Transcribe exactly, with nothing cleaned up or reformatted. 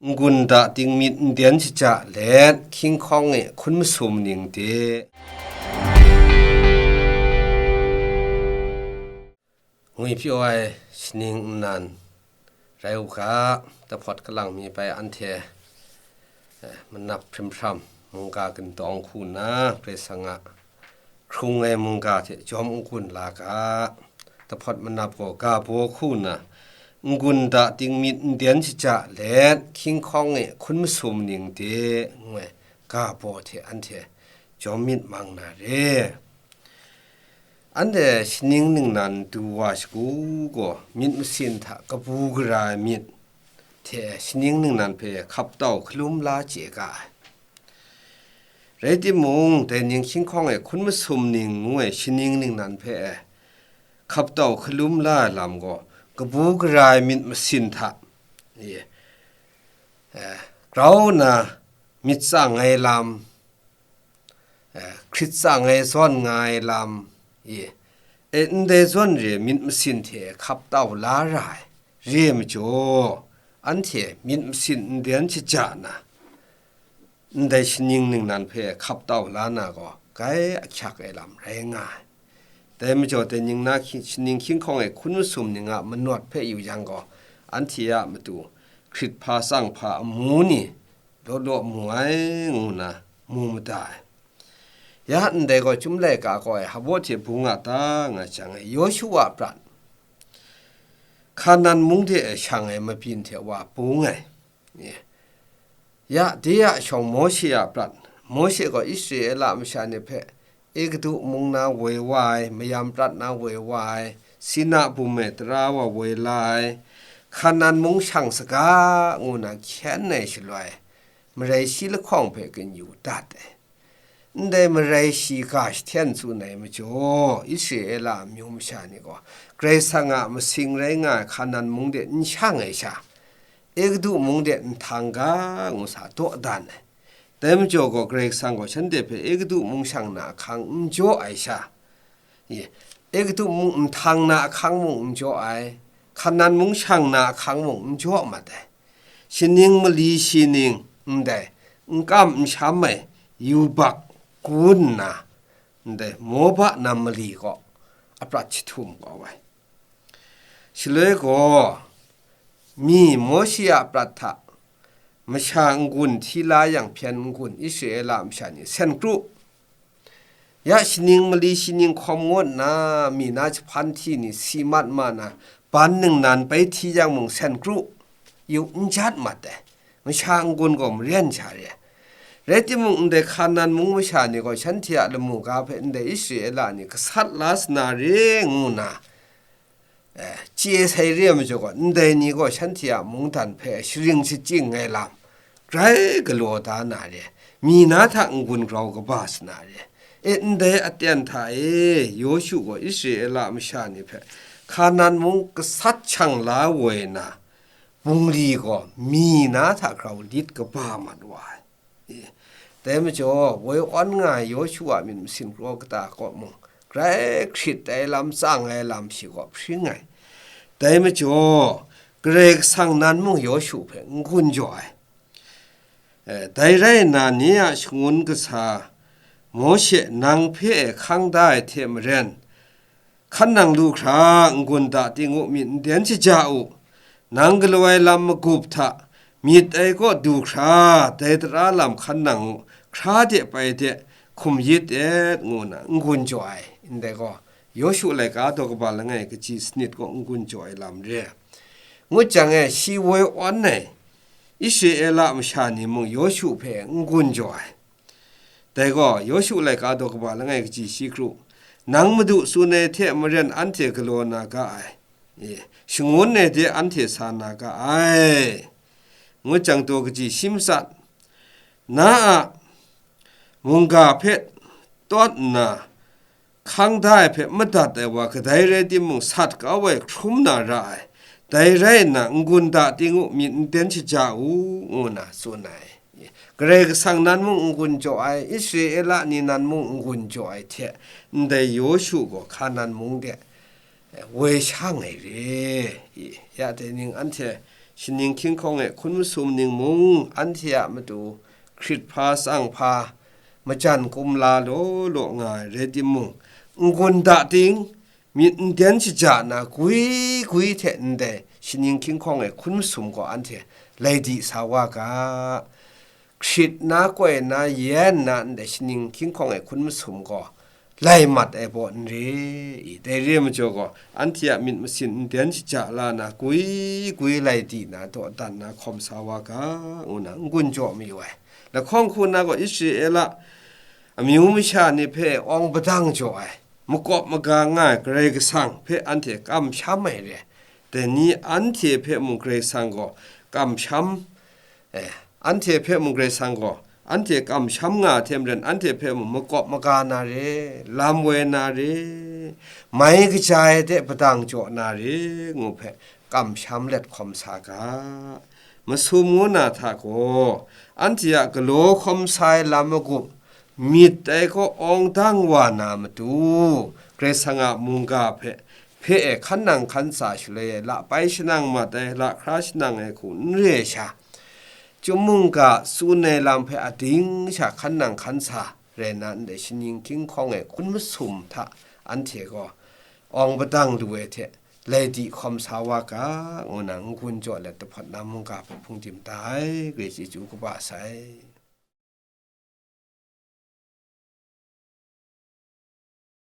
N-gun da ting myit n den shaja let, hkying hkawng e hkun masum ning de. Ngwi pyaw ai shaning nnan rai u ga, tahpawt kalang mi bai anhte, eh, manap hprim hpram mungga gindawng hku nna, Karai Kasang a hkrung ai mungga hte jawm n-gun la ga, tahpawt manap gaw ga baw hku nna, n-gun da ting myit n den shaja let, hkying hkawng e hkun masum ning de, ngu ai ga baw hte anhte jawm myit mang na re. Anhte shaning ningnan du wa shagu gaw, myit masin hta kabu gara ai myit hte shaning ningnan hpe hkap tau hkalum la chye ga ai. Rai timung, dai ning hkying hkawng e hkun masum ning ngu ai shaning ningnan hpe hkap tau hkalum la ai lam gaw, kabu gara ai myit masin hta, e, e, grau nna myit tsang ai lam, e, hkrit tsang ai zawn nga ai lam, e, e, ndai zawn re myit masin hte hkap tau la ra ai re ai majaw, anhte myit masin n den shaja na, ndai shaning ningnan hpe hkap tau la na gaw, grai ahkyak ai lam rai nga ai. Dai majaw, dai ning na hkying, shaning hkying hkawng e hkun masum ning a manawt hpe yu yang gaw, anhte a matu hkrit hpa tsang hpa amu ni law law mu ai, ngu nna mu mada ai. Ya ndai gaw, Chyum laika kaw ai Hpabaw hte bung a ta nga jang e, Yawshu a prat, Hkanan mung de e shang ai mabyin hte wa bung ai. Ya, de a shawng Mawshe a prat, Mawshe gaw Israela masha ni hpe Egutu mung na woi wa ai, mayam prat na woi wa ai, Sina bum e tara wa woi la ai, Hkanan mung shang saga, ngu na hkyen ai shaloi, marai shi lahkawng hpe ginyu dat ai. Ndai marai shi ga shahten tsun ai majaw, Israela amyu masha ni gaw, Karai Kasang a masing rai nga ai Hkanan mung de n shang ai sha, Egutu mung de n htang ga, ngu sa dawdan ai. Dai majaw gaw, Karai Kasang gaw shanhte hpe Egutu mung shang na ahkang n jaw ai sha, e, Egutu mung n htang na ahkang mung n jaw ai, Hkanan mung shang na ahkang mung n jaw mat ai. Shaning mali shi ning ndai n kam n sham ai yubak gun nna, ndai Moba nam mali kaw aprat jahtum kau ai. Shaloi gaw, mi Mawshe a prat hta masha n-gun hti la yang hpyen n-gun Israela masha ni sen kru. Ya, shaning mali shi ning hkawm ngut nna, mi na jahpan hti ni si mat ma na, ban ningnan bai hti yang mung sen kru, yu n jat mat ai. Masha n-gun gaw maren sha re ai. Rai timung, ndai Hkanan mung masha ni gaw shanhte a lamu ga hpe ndai Israela ni gasat la sa na re ngu nna, eh, chye sai re ai majaw gaw, ndai ni gaw shanhte a mungdan hpe sharing shachying ai lam grai galaw da na re, mi na hta n-gun grau kaba sa na re. E, ndai aten hta e, Yawshu gaw Israela masha ni hpe Hkanan mung gasat shang la woi na, bungli gaw mi na hta grau lit kaba mat wa ai. E, dai majaw, woi awn nga ai Yawshu a myit masin kraw kata kaw mung, grai hkrit ai lam, tsang ai lam shi kaw hpring ai. Dai majaw, Karai Kasang nan mung Yawshu hpe n-gun jaw ai. E, dai rai nna, ni a shangun kasa Mawshe nang hpe e hkang da ai hte maren, hkan nang lu hkra, n-gun da ting u, myit n den shaja u. Nang galaw ai lam magup hta myit ai kaw du hkra, dai tara lam hkan nang u, hkra de pai de, hkum yit et, ngu nna n-gun jaw ai. Ndai gaw, Yawshu laika daw kaba langai kaji sanit kaw n-gun jaw ai lam re. Ngut jang e, shi woi awn ai Israela masha ni mung Yawshu hpe n-gun jaw ai. Dai gaw, Yawshu laika daw kaba langai kaji shi kru, nang Madu tsun ai hte maren anhte galaw na ga ai, e, shangun ai de anhte sa na ga ai, ngut jang taw kaji shi matsat, na a mungga hpe tawt nna, hkang da ai hpe madat ai wa kadai rai timung, sat kau ai hkrum na ra ai. Dai rai nna, n-gun da ting u, myit n den shaja u, ngu nna tsun ai. Karai Kasang nan mung n-gun jaw ai, Israela ni nan mung n-gun jaw ai hte, ndai Yawshu gaw Hkanan mung de woi shang ai re. Ya, dai ning anhte shaning hkying hkawng e hkun masum ning mung, anhte a matu hkrit hpa tsang hpa, majan kumla law law nga ai rai timung, n-gun da ting, myit n den shaja na gwi gwi hte ndai shaning hkying hkawng e hkun masum gaw anhte lai di sa wa ga. Hkrit na, koi na, yen na ndai shaning hkying hkawng e hkun masum gaw lai mat ai baw n re i? Dai re ai majaw gaw, anhte a myit masin n den shaja la na, gwi gwi lai di na, dawdan na hkawm sa wa ga, ngu na n-gun jaw mayu ai. Lahkawng hku na gaw, Israela amyu masha ni hpe awng padang jaw ai, makawp maga nga ai Karai Kasang hpe anhte kamsham ai re. Dai ni anhte hpe mung Karai Kasang gaw kamsham, eh, anhte hpe mung Karai Kasang gaw anhte kamsham nga ai hte maren, anhte hpe mung makawp maga na re, lam woi na re, mai kaja ai de padang jaw na re, ngu hpe kamsham let hkawm sa ga. Masum ngu na hta gaw, anhte a galaw hkawm sa ai lam magup, myit dai kaw awng dang wa na matu, Karai Kasang a mungga hpe, hpe e hkan nang hkan sa shaloi e, lapai shanang mat ai, lahkra shanang ai hku n re ai sha, chyum mungga tsun ai lam hpe ading sha hkan nang hkan sa rai na ndai shaning hkying hkawng e hkun masum hta anhte gaw awng padang lu ai hte lai di hkawm sa wa ga, ngu na n-gun jaw let, dahpawt na mungga hpe hpung tim da ai, Karai chyeju kaba sai.